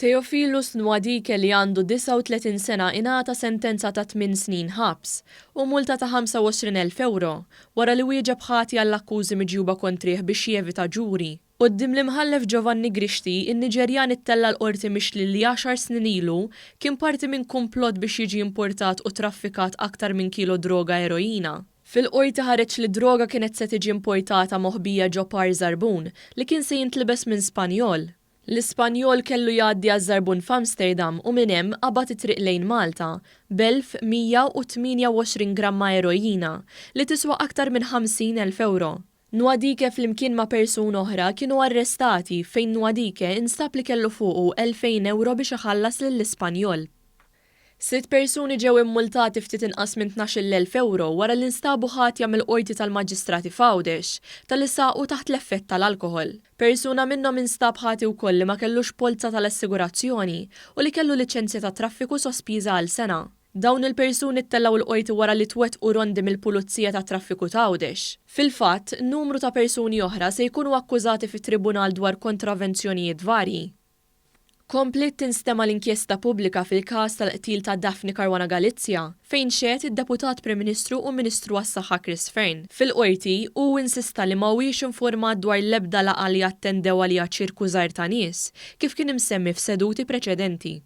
Theophilus Nwadike li għandu 39 sena ingħata sentenza ta' tminn snin ħabs u multa ta' 25,000 ewro wara li wieġeb ħati għall-akkużi miġjuba kontrih biex jevita ġuri. Quddiem l-Imħallef Giovanni Grixti, in-Niġerjan ittella' l-Qorti mixli li għaxar snin ilu kien parti minn kumplott biex jiġi importat u traffikat aktar minn kilo droga eroina. Fil-Qorti ħareġ li d-droga kienet se tiġi importata moħbija ġo par żarbun li kien se jintlibes minn Spanjol. L-Ispanjol kellu jgħaddi għaż-żarbun f'Amsterdam u minn hemm qabad it-triq lejn Malta b'1,128 gramma eroina li tiswa aktar minn 50,000 ewro. Nwadike flimkien ma' persuna oħra kienu arrestati fejn Nwadike instab li kellu fuqu 2,000 ewro biex iħallas lill-Ispanjol. Sitt persuni ġew immultati ftit inqas minn 12,000 ewro wara li nstabu ħatja mill-Qorti tal-Maġistrati f'Għawdex talli saqu taħt l-effett tal-alkoħol. Persuna minnhom instab ħati wkoll li ma kellux polza tal-assigurazzjoni u li kellu liċenzja tat-traffiku sospiża għal sena. Dawn il-persuni ttellgħu l-Qorti wara li twettqu rondi mill-Pulizija tat-Traffiku t'Għawdex. Fil-fatt, numru ta' persuni oħra se jkunu akkużati fit-Tribunal dwar kontravenzjonijiet varji. Kompliet tinstema' l-inkjesta pubblika fil-każ tal-qtil ta' Daphne Caruana Galizia, fejn xehed id-Deputat Prim Ministru u Ministru għas-Saħħa Chris Fearne. Fil-Qorti, hu insista li ma huwiex informat dwar l-ebda laqgħa li attendew għaliha ċirku żgħir ta' nies, kif kien imsemmi f'seduti preċedenti.